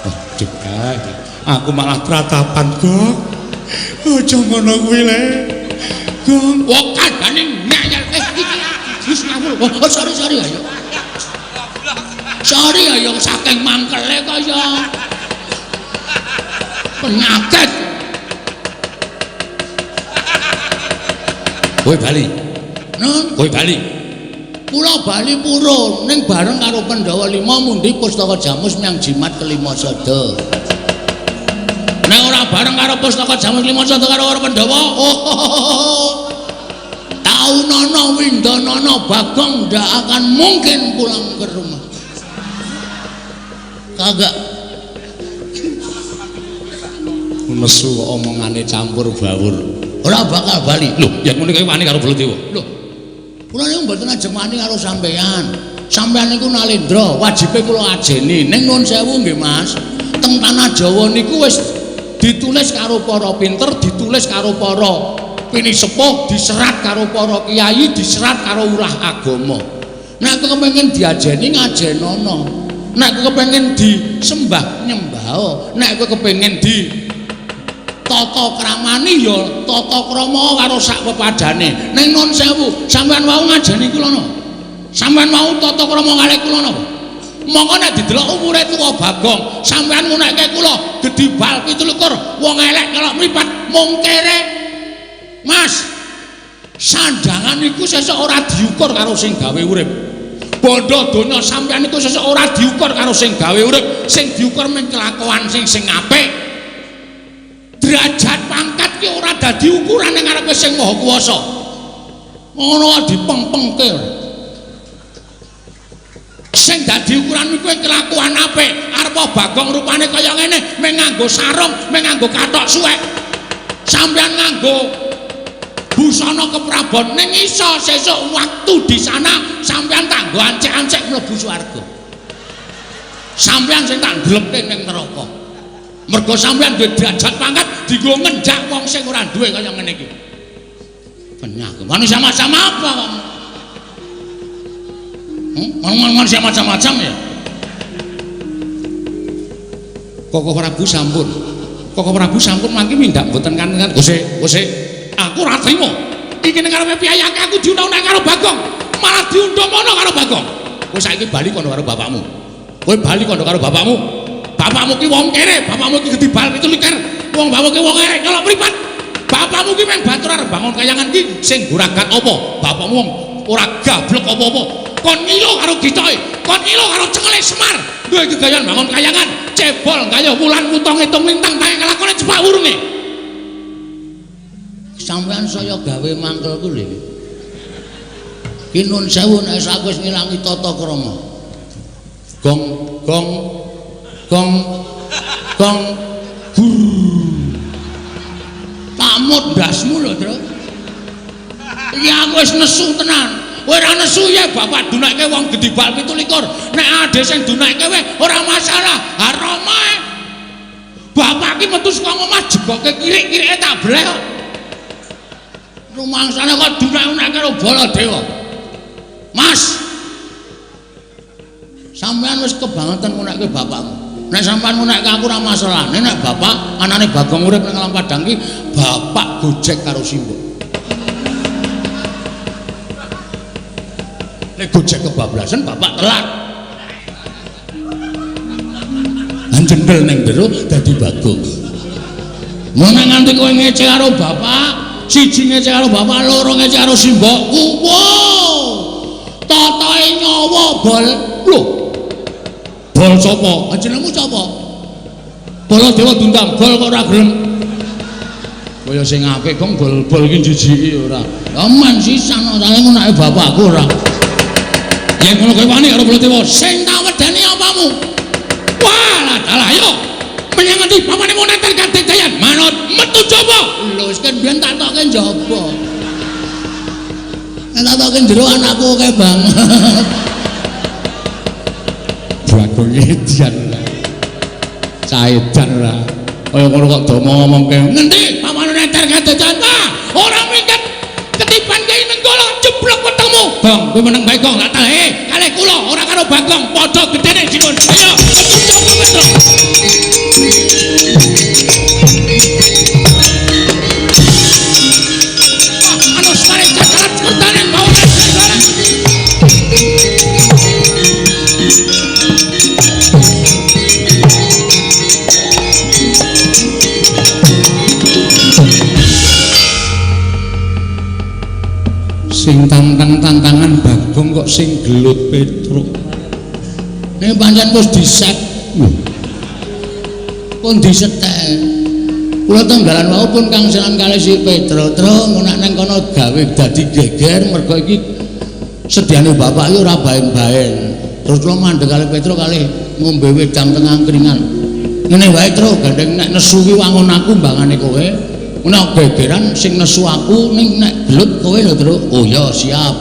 Waduh, aku malah tratapan, Gong. Aja ngono kuwi le. Gong, wong kandhane ngeyel iki wis ngawur. Oh, sorry sorry ayo. Sorry ayo saking mangkele kaya penyakit. Kowe bali. Nun, kowe bali. Kula bali purun ning bareng karo Pandhawa 5 mundi pustaka Jamus menyang jimat kelima sada. Nek ora bareng karo pustaka Jamus lima sada karo para Pandhawa, oh. Taunono Windonono Bagong ndak akan mungkin pulang ke rumah. Kagak. Nesu omongane campur bawur. Ora bakal bali. Lho, yen ngene kowe wani karo Baladewa. Lho. Kula niku mboten ajeng wani karo sampeyan. Sampeyan niku nalendra, wajibe kula ajeni. Ning nuwun sewu nggih, Mas. Teng tanah Jawa niku wis ditulis karo para pinter, ditulis karo para pinisepuh, diserat karo para kiai, diserat karo ulah agama. Nek kepengin diajeni ngajenono. Nek kepengin disembah nyembah. Nek kepengin di tata kramani ya tata krama karo sak pepadane. Ning nuwun sewu, sampeyan wau ngajeni kula napa? Sampeyan wau tata krama kalih kula napa? Monggo nek didelok umure tuwa Bagong, sampeyan ngunekke kula gedhi bal 27, wong elek kelok mripat mung kere. Mas, sandangan iku sesuk ora diukur karo sing gawe urip. Bondo donya sampeyan iku sesuk ora diukur karo sing gawe urip, sing diukur mung kelakuan sing sing apik. Derajat pangkat ki ora dadi ukuran ning ngarepe sing Maha Kuwasa. Ngono dipengpengke. Sing dadi ukuran iku kelakuan apik. Arep Bagong rupane kaya ngene, mung nganggo sarung, mung nganggo kathok suwek. Sampeyan nganggo busana keprabon ning iso sesuk waktu di sana sampeyan tak nggo ancek-ancek mlebu swarga. Sampeyan sing tak ndlepke ning neraka. Mergo sampeyan duwe derajat pangkat dienggo ngenjak wong sing ora duwe kaya ngene iki. Penyakit. Manusia macam apa kamu? Manusia macam-macam ya. Koko Prabu sampun. Koko Prabu sampun mangke mindak mboten kanten. Gose, gose. Aku ora trimo. Iki ning ngarepe piyayake aku diundang-undang karo Bagong. Malah diundang mono karo Bagong. Kowe saiki bali kono karo bapakmu. Kowe bali kono karo bapakmu. Bapakmu ki wong kere, bapakmu ki gedhi bal 27, wong bapakmu ki wong elek nyolok mripat. Bapakmu ki meng batur arep bangun kayangan ki sing guragat apa? Bapakmu wong ora gablek apa-apa. Kon ngilo karo gicoke, kon ngilo karo cengele Semar. Duwe gegayan bangun kayangan, cebol gayuh wulan kutha ngitung lintang tae kelakone cepak wurunge. Sampeyan saya gawe mangkelku lho. Ki nun sewu nek aku wis ngilangi tata krama. Gong gong gong gong gur. Tamut ndasmu lho, Tru. Iki aku wis nesu tenan. Kowe ora nesu ya bapak dunake wong gedhi bal 27. Nek ade sing dunake kowe ora masalah. Ha Rama. Bapak ki metu saka omah jegoke kirik-kirike tak bleh kok. Rumangsane kok dunak-dunak karo Baladewa. Mas. Sampeyan wis kebangetan ngunekke bapakmu. Nek sampean ngunekke aku ora masalah. Nek bapak anane Bagong urip ning alam padang ki bapak gojek karo simbok. Nek gojek kebablasan bapak telat. Anjendel ning jero dadi Bagong. Mun nganti kowe ngece karo bapak, siji ngece karo bapak, loro ngece karo simbokku. Wow. Totoe nyawa bol. Lho. Bol sapa? Jenengmu sapa? Baladewa diundang bol kok ora gelem. Kaya sing apik kok bol-bol iki jijiki ora. Ya men sisan kok ngunake bapakku ora. Yen ngono kowe wani karo Baladewa, sing tak wedeni apamu? Wah, lah dalah ayo. Menyang ngendi pamane moneter kadedayan? Manut metu jaba. Lho wis kan biyen tak tokke njaba. Nek tak tokke jero anakku akeh banget. Bagong edan ora. Caedan ora. Kaya ngono kok do ngomongke. Ngendi pamane neter kadedayan? Wah, ora minggat. Ketiban Kyai Nenggala jeblok wetengmu. Gong, kowe meneng bae Gong, tak tahe. Kalih kula ora karo Bagong, padha gedene jinun. Ayo, metu jaba Petro. Sing tantang-tantangan Bagong kok sing gelut Petruk. Nek pancen wis diset. Lho. Pun disetel. Kula tenggalan wau pun kangselan kalih si Petro. Tru nek nang kono gawe dadi geger mergo iki sediane bapak iki ora baen-baen. Terus kula mandeg kalih Petro kalih ngombe wedang teng angkringan. Ngene wae Tru, gandeng nek nesu ki wangun aku mbangane kowe. Nek gegeran sing nesu aku ning nek gelut kowe lho Tru. Oh ya siap.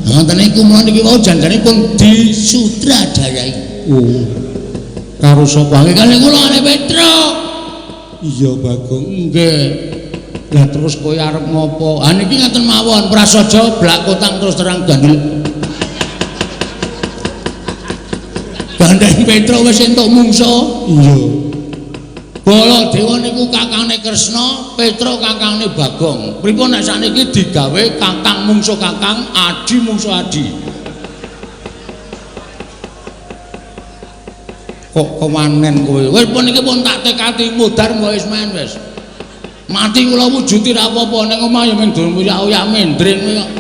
Ngoten niku mula niki wau janjane pun disutradarai. Oh. Karo sapa? Nggih kalih kula kalih Petro. Iya Bagong. Nggih. Lah terus kowe arep ngopo? Ha niki ngaten mawon, prasaja blak kotang terus terang gandul. Gandeng Petro wis entuk mungsa. Iya. Baladewa niku kakangne Kresna, Petro kakangne Bagong. Pripun nek sakniki digawe kakang mungsa kakang, adi mungsa adi. Kok kewanen kowe? Wis pun iki pun tak tekati mudhar mbok wis men wis. Mati kula wujuti ra apa-apa ning omah ya mung oyak-oyak mendring kowe kok.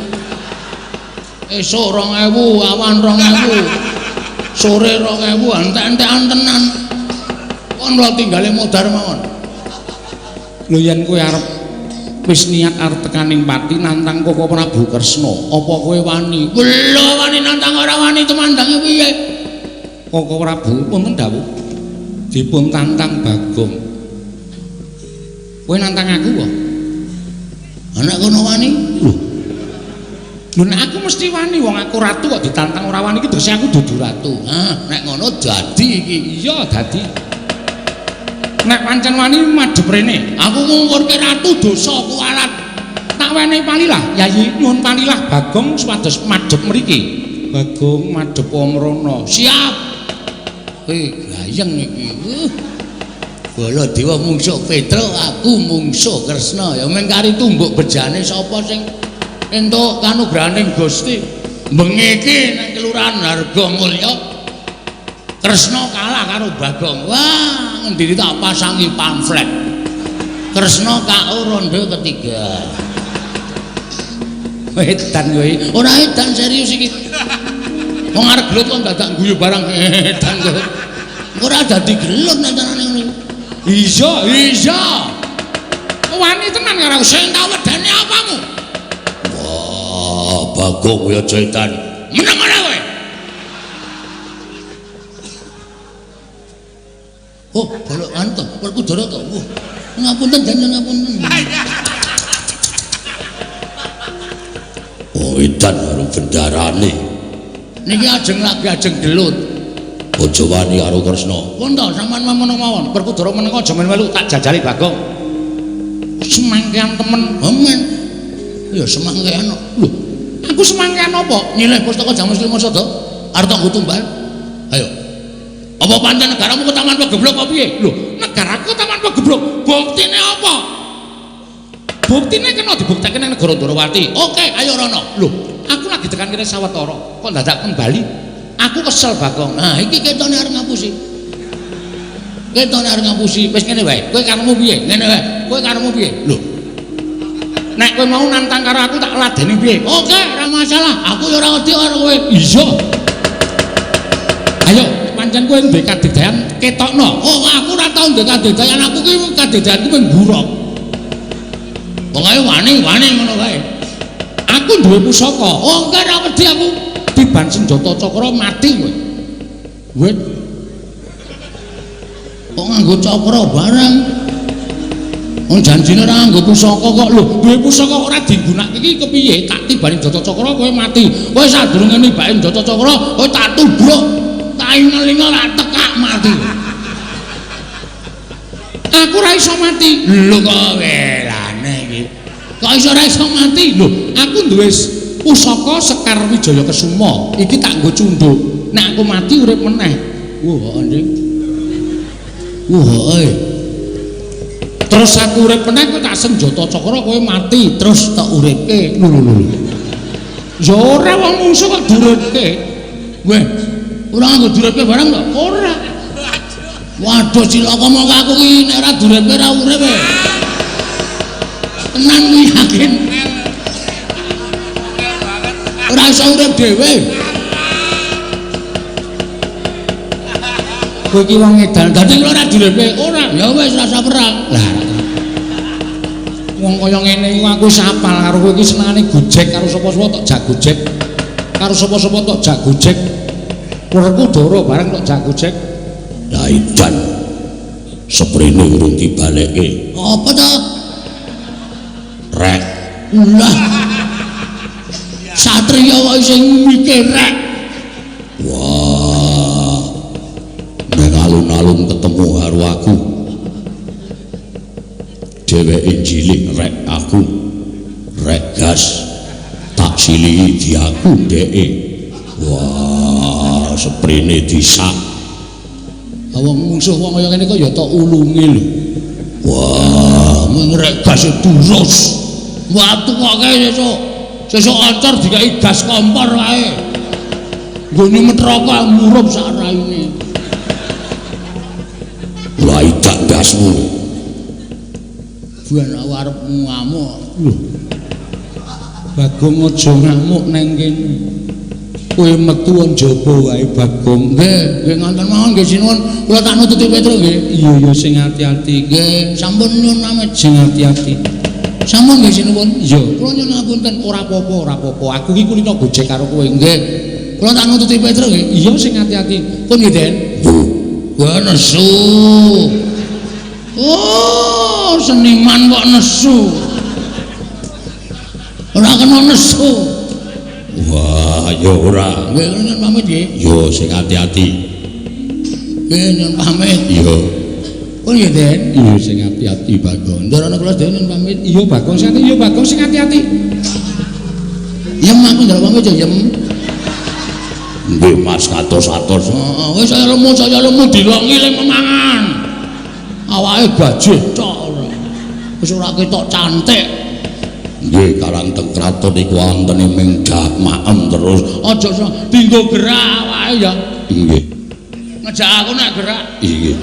Esuk 2000, awan 2000. Sore 2000, entek-entekan tenan. Kon kula tinggale mudhar mawon. Lho yen kowe arep wis niat arep tekaning pati nantang Koko Prabu Kresna, apa kowe wani? Lho wani nantang ora wani tumandange piye? Koko Prabu wonten dawuh dipun tantang Bagong. Kowe nantang aku kok? Nek kono wani? Lho. Lho nek aku mesti wani, wong aku ratu kok ditantang ora wani iki dose aku dudu ratu. Hah, nek ngono dadi iki. Iya, dadi. Nek pancen wani madhep rene. Aku ngungkurke ratu dosa kualat. Tak wenehi palilah, Yayi nyuwun palilah Bagong supados madhep mriki. Bagong madhep mrono. Siap. Gayeng iki. Baladewa mungsuh Petro, aku mungsuh Kresna. Ya mung kari tumbuk bejane sapa sing entuk kanugrahaning Gusti. Bengi iki nang Kelurahan Hargomulya Kresna kalah karo Bagong. Wah, ngendiri tak pasangi pamflet. Kresna KO ronde ketiga. Edan kowe. Ora edan serius iki. Wong arep gelut kok dadak guyu barang edan kowe. Ora dadi gelut nek tenane ngono. Iya, iya. Wani tenan karo sing tak wedeni apamu? Wah, Bagong kowe aja edan. Meneng ora kowe? Oh, bolok anu to, Werkudara to. Wah, ngapunten dan ngapunten. Oh, edan karo bendarane. Niki ajeng lagi ajeng gelut. Aja wani karo Kresna. Pun to, sampean meneng mawon. Werkudara meneng aja melu tak jajali Bagong. Semangkean temen. Amin. Ya semangkean. Lho, aku semangkean apa? Nyileh pustaka Jamus Lima Sada. Arep tak nggo tumbal. Ayo. Apa pancen negaramu ketaman pegeblok apa piye? Lho, negaraku ketaman pegeblok. Buktine apa? Buktine kena dibuktekke nang negara Ndorowati. Oke, ayo rono. Lho, aku lagi tekan kene sawetara, kok dadak kembali? Aku kesel Bagong. Nah, iki ketone arep ngapusi. Ketone arep ngapusi. Wis ngene wae. Kowe karepmu piye? Ngene wae. Kowe karepmu piye? Lho. Nek kowe mau nantang karo aku tak ladeni piye? Oke, ora masalah. Aku ya ora wedi karo kowe. Iya. Ayo, pancen kowe ndek kadedayan ketokno. Oh, aku ora tau ndek kadedayan. Aku ki kadedayanku mung buruk. Pokoke wani-wani ngono wae. Aku duwe pusaka. Oh, enggak ora wedi aku. Tiban senjata cakra mati kowe. Wit. Kok nganggo cakra barang? Wong janjine ora nganggo pusaka kok. Lho, duwe pusaka ora digunakake iki kepiye? Tak tibani senjata cakra kowe mati. Kowe sadurunge nibake senjata cakra, kowe tak tubruk. Tak ingel-ingel tak tekak mati. Aku ora iso mati. Lho kok welane iki. Kok iso ora iso mati? Lho, aku duwe pusaka Sekar Wijaya Kesuma. Iki tak nggo cunduk. Nek aku mati urip meneh. Wah, anjing. Wah, Terus aku urip meneh kowe tak senjata cakra kowe mati, terus tak uripke. Lho lho lho. Ya ora wong mungsuh kok diuripke. Weh, ora nganggo diuripke barang to? Ora. Waduh cilaka mongko aku ki nek ora diuripke ora urip. Tenan kuwi yakin. Ora iso urip dhewe. Kowe iki wong edan, dadi ora direpe ora. Ya wis rasa perang. Lah wong kaya ngene iku aku wis apal karo kowe iki senengane gojek karo sapa-sapa tok jak gojek. Karo sapa-sapa tok jak gojek. Werkudara bareng tok jak gojek. Lah edan. Seprene urung dibalekke. Apa to? Rek. Lah. Satriya kok sing mikir rek. Wah. Nek alun-alun ketemu karo aku. Dheweke cilik rek aku. Rek gas. Tak silihi diaku dheke. Wah, seprene disak. Wong mungsuh wong kaya ngene kok ya tok ulunge lho. Wah, ngrek gas durus. Wah, tuwake sesuk. Sesuk ancur dikai gas kompor wae. Nggone metroka murup sak raine. Lah idak gasmu. Ben aku arep ngamuk. Lho. Bagong aja ngamuk nang kene. Kowe metu njaba wae Bagong. Nggih, nggih ngonten mawon nggih sinuwun. Kula tak nututi Petruk nggih. Iya ya sing ati-ati. Nggih, sampun nyuwun pamit sing ati-ati. Sampun nggih sinuwun. Iya, kula nyuwun ngapunten ora apa-apa, ora apa-apa. Aku iki kulino gojek karo kowe. Nggih. Kula tak nututi Petruk nggih. Iya sing ati-ati. Pun nggih, Den. Wah, nesu. Oh, seniman kok nesu. Ora kena nesu. Wah, ya ora. Nggih, nyuwun pamit nggih. Yo sing ati-ati. Nggih, nyuwun pamit. Iya. Pun nggih, Den. Iya sing ati-ati Bagong. Ndarana kula sedaya nyuwun pamit. Iya Bagong sing ati, iya Bagong sing ati-ati. Yem aku njaluk pamit ya, Yem. Nggih Mas katos-atos. Heeh, wis saya lemu dilongi le memangan. Awake gajih tok ora. Wis ora ketok cantik. Nggih karang teng kraton iku wontene ming dak maem terus. Aja dinggo gerak awake ya. Nggih. Ngejak aku nek gerak. Nggih.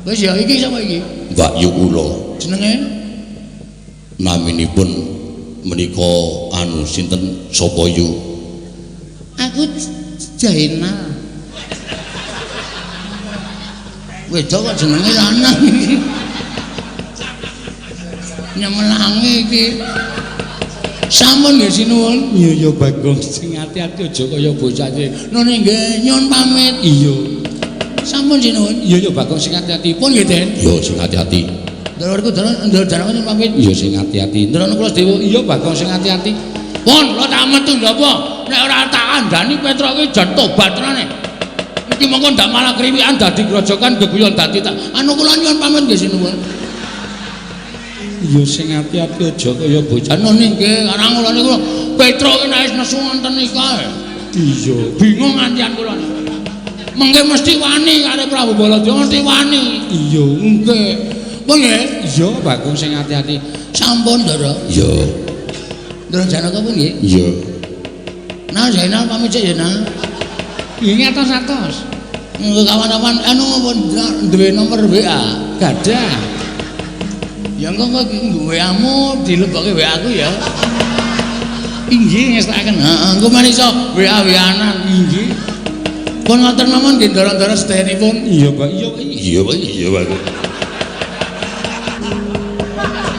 Wis ya iki sapa iki? Mbak Yu kula. Jenenge? Naminipun menika anu sinten sapa yu? Aku Jainal. Wedok kok jenenge lanang iki. Nyemelangi iki. Sampun nggih sinuwun. Iya ya Bagong sing ati-ati aja kaya bocah iki. Nune nggih nyuwun pamit. Iya. Sampun sinuwun. Iya ya Bagong sing ati-ati. Pun nggih, Den. Iya sing ati-ati. Ndorku ndoro darane nyuwun pamit. Iya sing ati-ati. Ndorono kula sedewa. Iya Bagong sing ati-ati. Pun kula tak metu napa? Nek ora tak kandhani Petruk iki jan tobat tenane. Iki mongko ndak malah kriwikan dadi grojokan geguyon dadi tak. Anu kula nyuwun pamit nggih sinuwun. Iya sing ati-ati aja kaya bocah. Nune nggih, karang kula niku Petruk iki nek wis nesu wonten niku ae. Iya, bingung ngantian kula. Mengke mesti wani karo Prabu Baladewa mesti wani. Iya, nggih. Pun nggih? Iya, Bagong sing ati-ati. Sampun, Ndara. Iya. Ndara Janaka pun nggih? Iya. Nah, Zainal pamit sik ya, Nal. Nggih atos-atos. Engko kawan-kawan anu pun duwe nomor WA. Gadah. Ya engko kok WA-mu dilebokke WA aku ya. Inggih ngestakaken. Heeh, engko men iso WA-WA-nan. Inggih. Pun ngoten mawon nggih ndara-ndara sedayanipun. Iya, Pak. Iya, Pak. Iya, Pak. Iya, Pak.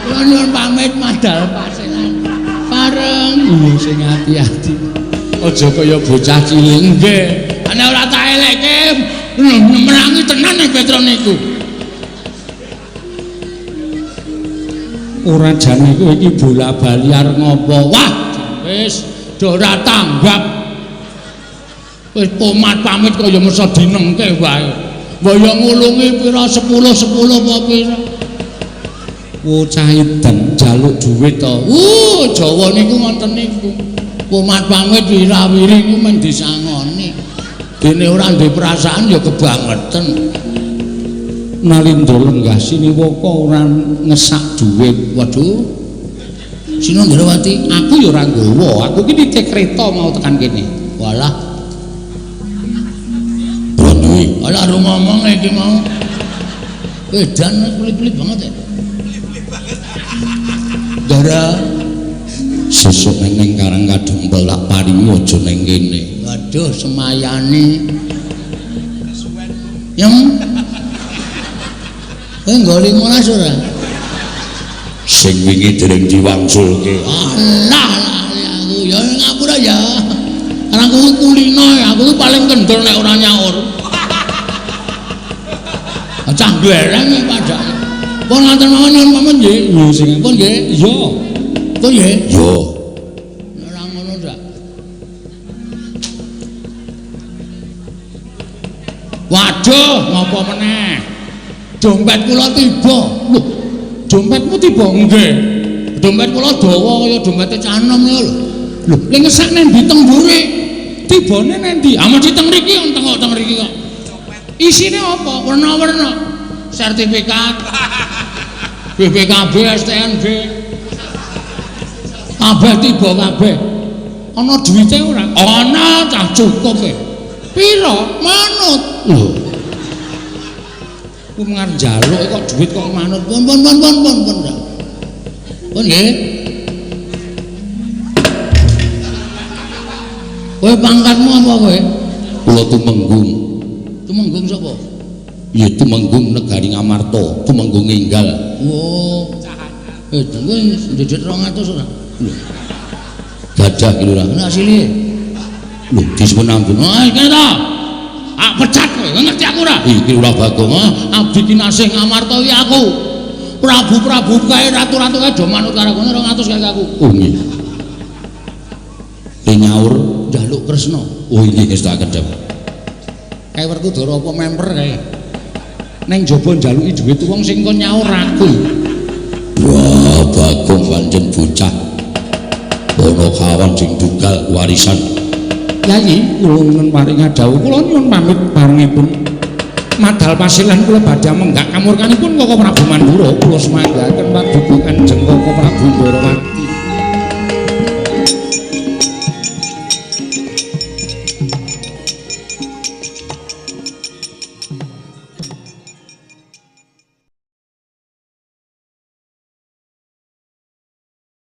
Kula nyuwun pamit madal pasenan. Pareng. Iya sing ati-ati. Aja kaya bocah cilik. Nggih. Nek ora tak elekke merangi tenan nek Petruk niku. Ora jane kowe iki bola-bali arep ngopo? Wah, wis do ora tanggap. Wis pomat pamit kaya mesa dinengke wae. Mbok ya ngulungi pira 10 10 apa pira. Bocah edan njaluk dhuwit to. Jawa niku ngoten niku. Pomat pamit wirawiri niku men disangoni. Dene ora duwe perasaan ya kebangetan. Nalindra lenggah siniwaka ora ngesak dhuwit. Waduh. Sinandrawati, aku ya ora nggawa. Aku ki nitih kreta mau tekan kene. Walah. Ora duwe. Alah ora ngomong iki mau. Edan pelit-pelit banget ya. Pelit-pelit banget. Dara sesuk ning Karang Ampel tak paringi aja ning kene. Waduh, semayane. Yang kowe nggo 15 ora? Sing wingi dereng diwangsulke. Alah, lali aku ya ngapura ya. Karena aku kulino, aku paling kendor nek ora nyaur. Cah glereng padake. Pun ngaten mawon nyuwun pamit nggih. Lho sing pun nggih. Iya. Pun nggih. Iya. Ora ngono ndak. Waduh, ngopo meneh? Dompet kula tiba. Lho, dompetmu tiba? Nggih. Dompet kula dawa kaya dompete cah enom ya lho. Lho, lha ngesak nang ndi teng mburi? Tibane nang ndi? Ah mesti teng mriki, teng kok teng mriki kok. Isine apa? Werna-werna. Sertifikat. BPKB, STNB. Kabeh tiba kabeh. Ana duwite ora? Ana, cah cukup e. Pira? Manut. Lho. Ku ngarep njaluk kok duit kok manut. Pun pun pun pun pun pun. Pun nggih. Kowe pangkatmu apa kowe? Kula tumenggung. Tumenggung sapa? Ya tumenggung negari Ngamarta, tumenggung enggal. Oh. Kowe ndedhet 200 ora? Lho. Gadah ki lho. Ora asile. Lho, disuwun ampun. Ah, iki ta. Ah, pecat kowe. Ngerti aku ora? Iki Lurah Bagong. Ah, abdi kinasih Ngamarta iki aku. Prabu-prabu kae ratu-ratu kae do manut karo aku 200 kae aku. Oh nggih. Nyaur njaluk Kresna. Oh nggih wis tak kedhep. Kae Werkudara apa memper kae. Neng jaba njaluki dhuwit wong sing kon nyaur aku. Wah, Bagong pancen bocah. Ana kawan sing tunggal warisan. Yai, kula nyuwun paring dawuh, kula nyuwun pamit barengipun. Madal pasilan kula badhe menggak kamurkanipun Koko Prabu Mandura, kula sumanggaken paduka Kanjeng Koko Prabu Ndorowati.